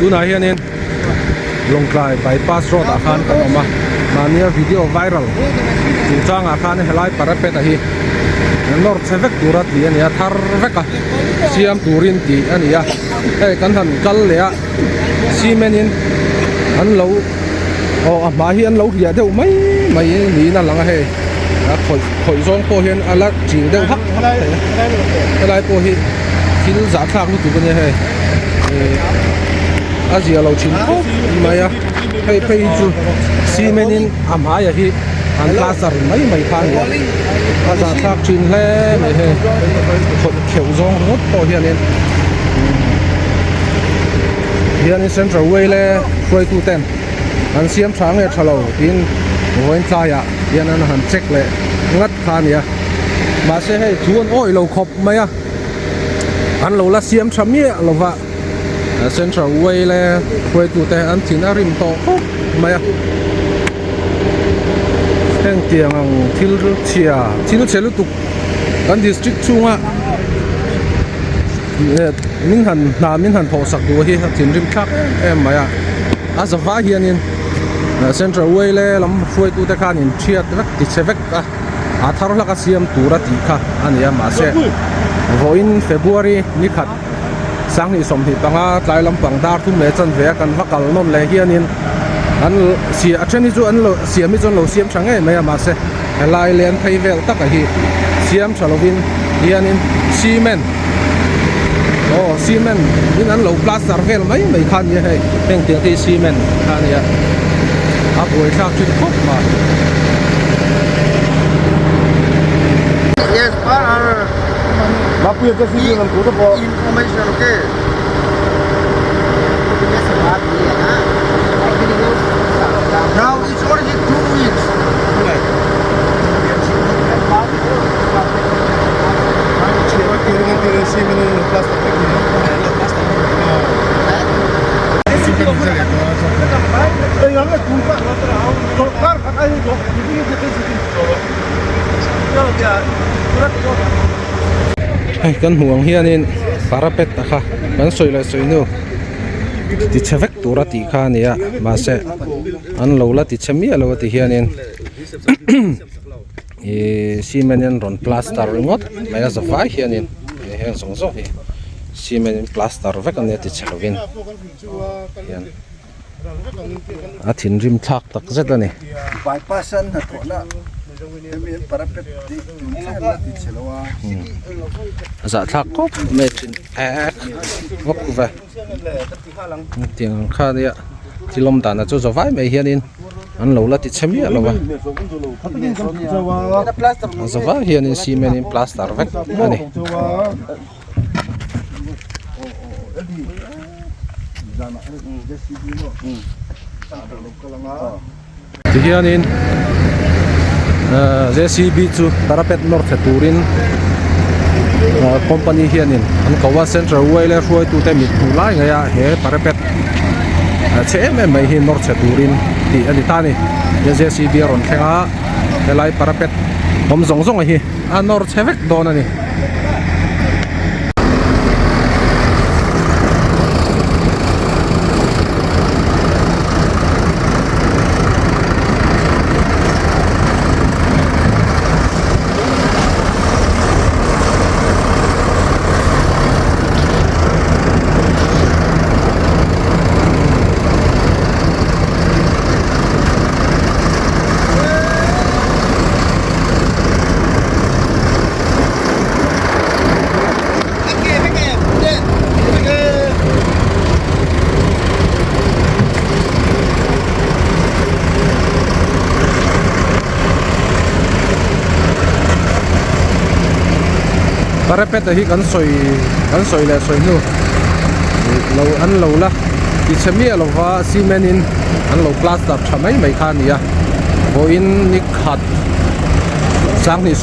Tunah hianin Lawngtlai bypass road ah khan kan awm a, mahnia video viral chungchangah khan helai parapet a hi nawr chhe vek tura tih a ni a, thar vek a siam turin tih a ni a, hei kan han kal leh a cement in an lo aw a hma hi an lo hliah deuh mai mai niin a lang a hei a khawih khawih zawng pawh hian a la chil deuh hak hak thei a helai pawh hi thil zahthlak lutuk a nia hei ih a zia lo thin khawp mai a hei phei hi chu cement in a hmaiah hi an plaster mai mai kha a ni a a zahthlak thin hle mai hei khawih kheuh zawng ringawt pawh hianin hianin central way le hruaitu ten an siam tha nge tha lo tiin vawiin tlaiah hian an han check leh ngat kha a ni a mahse hei thu an awih lo khawp mai a an lo la siam tha miah lo va central way le hruaitu te an thin a rim tawh khawp mai a heng tiang ang thil chhia thil chhe lutuk kan district chhunga min han hna min han thawh sak duh hi a thinrim thlak em em mai a a zavai hianin central way le lam hruaitu te khan in thiat vek ti chhe vek a a thar hlak a siam tur a tih kha a ni a mahse vawiin february ni khat sanghnih 25 tlai lampang dar thum leh chanve a kan va kal nawn leh hianin an a then hi chu an lo siam hi chu an lo siam tha ngei mai a mahse helai len phei vel taka hi siam tha lovin hianin cement aw cement in an lo plaster vel mai mai kha ania hei heng tiang te hi cement kha ania a buaithlak thin khawp mai. Yes, per our information, okay? Now it's already 2 weeks. Hei kan hmuh ang hianin parapet a kha kan sawi leh sawi hnu ti chhe vek tura tih kha a ni a mahse an lo la ti chhe miah lo a ti hianin ihh cement in rawn plaster ringawt mai a zavai hianin heng zawng zawng hi cement in plaster vek a nia ti chhe lovin hian a thinrim thlak tak zet a ni. Bypass an hnathawhna hemi an parapet tih tun thleng la ti chhe lo a. A zahthlak khawp mai thin ek vak ve tiang ang kha nia thil awm dan ah chu zawai mai hianin an lo la ti chhe miah lo a a zawai hianin cement in plaster vek a ni. Tihianin ahh jcb chu parapet nawr thla turin ahh company hianin an ko a central way leh hruaitute mit hmuh lai ngei a he parapet chhe em em mai hi nawr chhe turin tih a ni ta a ni jcb a rawn thleng a helai parapet awm zawng zawng hi a nawr chhe vek dawn a ni. Parapet a hi kan sawi kan sawi leh sawi hnu lo an lo la ti chhe miah lova cement in an lo plaster tha mai mai kha a ni a vawiin ni khat 25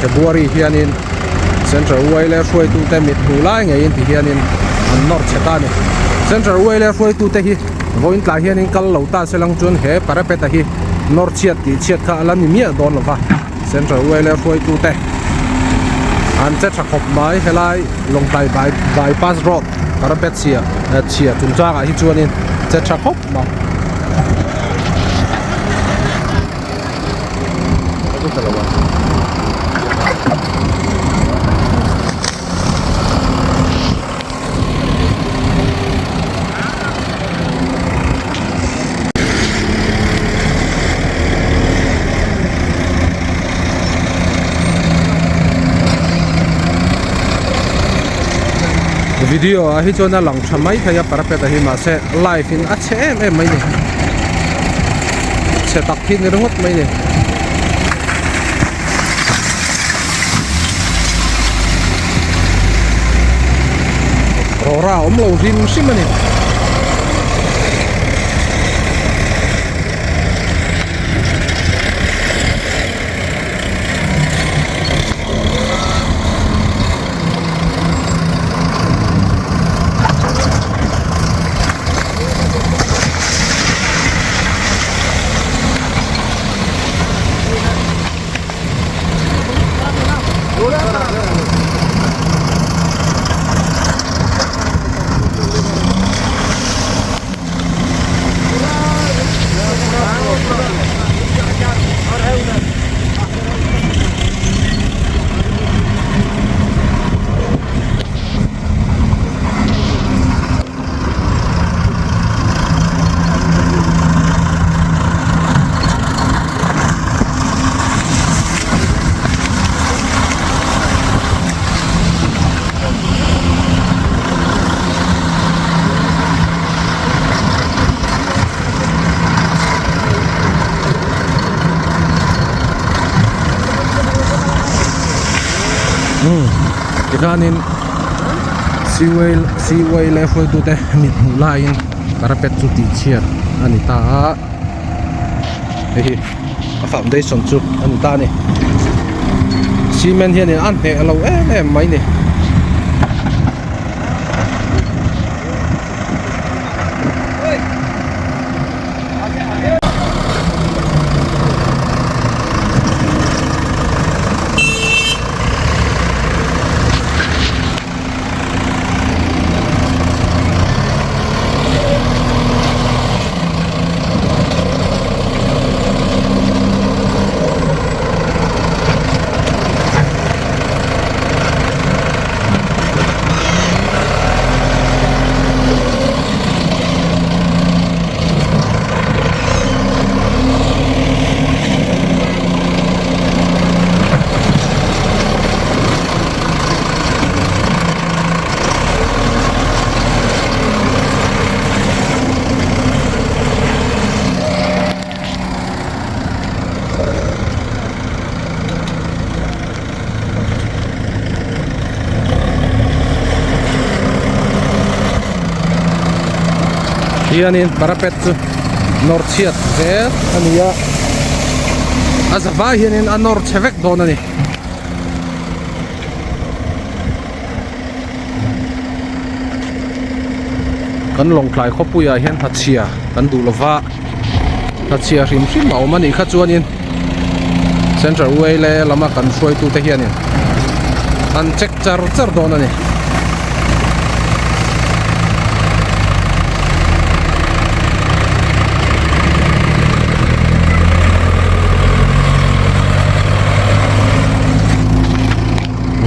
February hianin Central Uaile hruaitute mit hmuh lai ngeiin ti hianin an nawr chhe ta a ni. Central Uaile hruaitute hi vawiin tlai hianin kal lo ta se lang chuan he parapet-a hi nawr chhiat tih chhiat kha a la ni miah dawn lo va, Central Uaile hruaitute An che tha khawp mai helai Lawngtlai by bypass road parapet chhia chhia chungchangah hi chuanin che tha khawp mai. Video ah hi chuan a lang tha mai thei a parapet ah hi mahse live in a chhe em em mai ni chhe tak hi ni ringawt mai ni. Rawra a awm lo hrim hrim a ni. Tikhanin siwei siwei leh hruaitute mit hmuh laiin parapet chu tih chhiat a ni ta a hei hi a foundation chu a ni ta a ni cement hianin a hneh lo em em mai a ni. Hianin parapet chu nawr chhiat zel a ni a a za vai hianin a nawr chhe vek dawn a ni. Kan Lawngtlai khawpuiah hian hachhia kan duh lova hachhia hrim hrim a awm a nih kha chuanin Central way leh lama kan hruaitute hianin an check char char dawn a ni.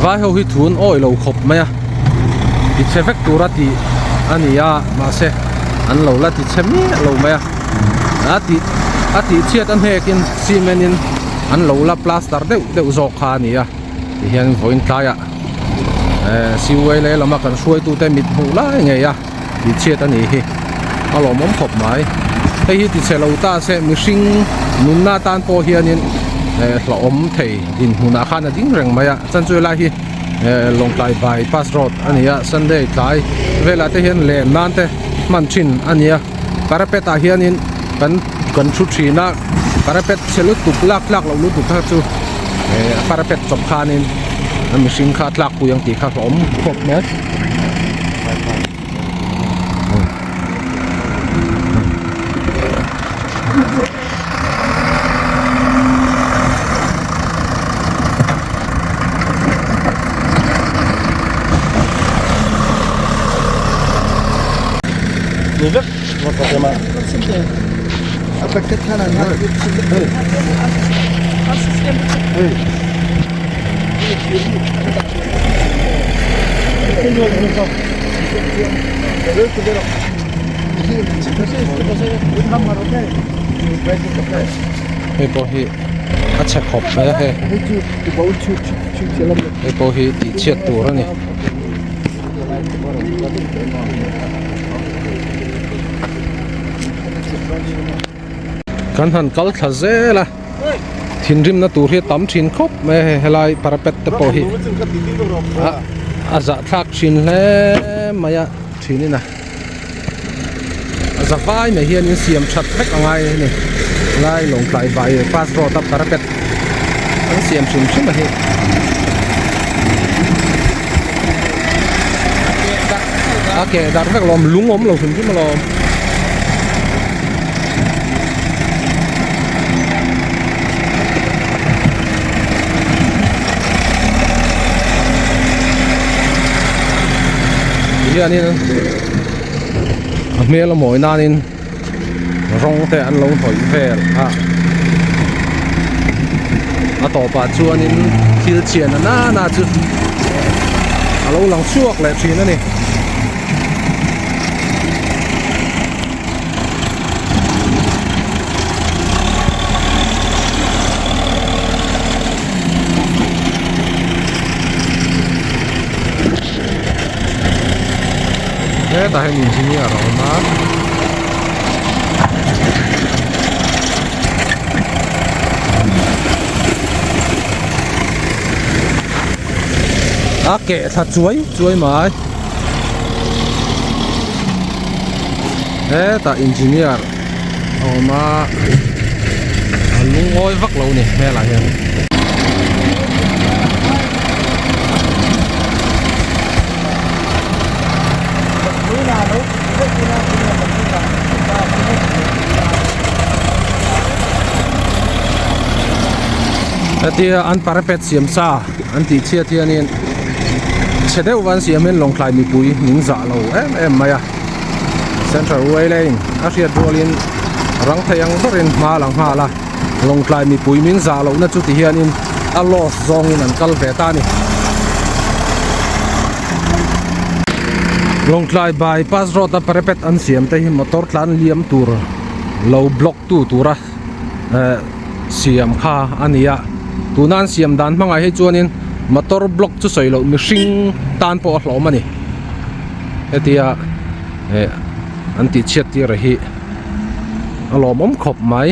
Vai ho hi thu an awih lo khawp mai a ti chhe vek tura tih a ni a mahse an lo la ti chhe miah lo mai a a tih a tih chhiat a hnekin cement in an lo la plaster deuh deuh zawk kha a ni a tihian vawiin tlaiah eh siwei lehlam a kan hruaitute mit hmuh lai ngei a. Tih chhiat a nih hi a lawmawm khawp mai hei hi ti chhe lo ta se mihring nunna atan pawh hianin eh hlauhawm thei dinhmunah khan a ding reng mai a chuan chu helai hi eh Lawngtlai bypass road a ni a Sunday tlai velah te hian len nan te hman thin a ni a parapet ah hianin kan kan thu thin a parapet chhe lutuk lak tlak loh lutuk kha chu eh parapet chawp khanin a mihring kha a tlakpui ang tih kha hlauhawm khawp mai. Ni vek vak ka tema. Hei pawh hi a chhe khawp mai a hei hei pawh hi tih chhiat tur a ni. Kan han kal thla zel a thinrimna tur hi a tam thin khawp mai a hei helai parapet te pawh hi a zahthlak thin hle mai a thinin a a za vai mai hian in siam that vek a ngai a ni lai lawngtlai vai pass road a parapet an siam hrim hrim a hi a keh darh vek alawm lung awm lo hrim hrim alawm. Hianin a hmel a mawi nanin rawng te an lo hnawih vel a a tawpah chuanin thil chhian na nana chu a lo lang chhuak leh thin a ni. Hetah hian engineer a awm a. A keh thla chuai chuai mai. Hetah engineer a awm a a lungawi vak lo a ni hmelah hian. Hetia an parapet siam sa an tih chhiat hianin chhe deuh an siam hian Lawngtlai mipui min zah lo em em mai a Central Railway a hriat rualin rang thei ang berin hma a la nghal a Lawngtlai mipui min zah lohna chu ti hianin a loss zawngin an kal ve ta a ni. Lawngtlai by pass road a parapet an siam te hi motor tlan liam tur lo block tu tura eh siam kha a ni a tuna an siam dan hmangah hi chuanin motor block chu sawi loh mihring tan pawh a hlawm a ni hetia eh an tih chhiat tir hi a lawmawm khawp mai.